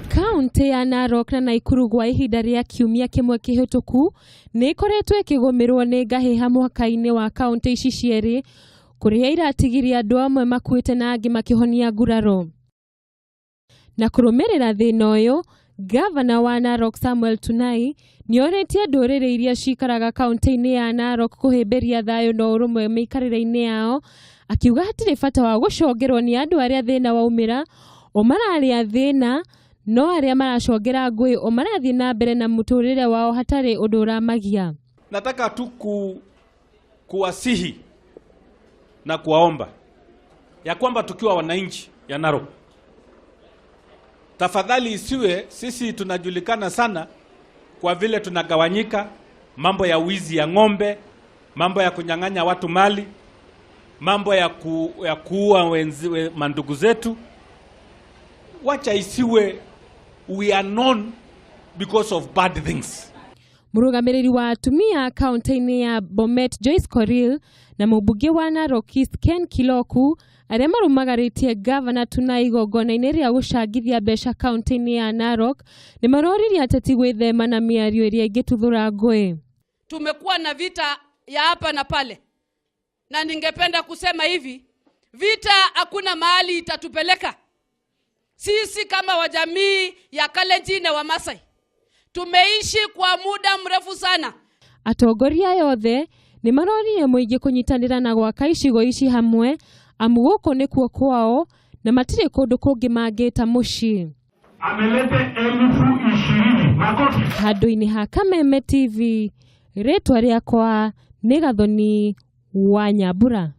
Kaũntĩ ya Narok na Naikuru gwa ihinda rĩa kiumia kĩmwe kĩhĩtũku nĩ ĩkoretwo ĩkĩgũmĩrwo nĩ ngahĩha mũhaka-inĩ wa kaũntĩ ici cierĩ kũrĩa iratigirie andũ amwe makuĩte na angĩ makĩhonia nguraro. Na kũrũmĩrĩra thĩna ũyũ, ngavana wa Narok Samuel Tunai nĩorĩtie ndũrĩrĩ iria cikaraga kaũntĩ-inĩ ya Narok kũhĩmbĩria thayũ na ũrũmwe mĩikarĩre-inĩ yao, akiuga hatirĩ bata wa gũcongerwo nĩ andũ arĩa thĩna waumĩra o mararĩa thĩna no arĩa maracongera ngũĩ o marathiĩ na mbere na mũtũrĩre wao hatarĩ ũndũ ũramagia. Nataka tu kuwasihi na kuwaomba ya kwamba tukiwa wananchi ya Narok, tafadhali isiwe sisi tunajulikana sana kwa vile tunagawanyika, mambo ya wizi ya ng'ombe, mambo ya kunyang'anya watu mali, mambo ya, ya kuua mandugu zetu. Wacha isiwe we are known because of bad things. Mũrũgamĩrĩri wa atumia kaunti-inĩ ya Bomet Joyce Korir na mũmbunge wa Narok East Ken Kiloku arĩa marumagarĩtie ngavana Tunai igongona-inĩ rĩa gũcangithia mbeca kaunti-inĩ ya Narok nĩ maroririe ateti gwĩthema na mĩario ĩrĩa ĩngĩtuthũra ngũĩ. Tumekuwa na vita ya hapa na pale, na ningependa kusema hivi, vita hakuna mahali itatupeleka. Sisi kama wajamii ya Kalenjin na Wamasai tumeishi kwa muda mrefu sana. Atongoria aya othe nĩ maroririe mũingĩ kũnyitanĩra na gwaka icigo ici hamwe amu gũkũ nĩkuo kwao na matirĩ kũndũ kũngĩ mangĩta mũciĩ. Amelete 20,000. Makofi. Handũ-inĩ ha Kameme TV, rĩtwa rĩakwa nĩ Gathoni wa Nyambura.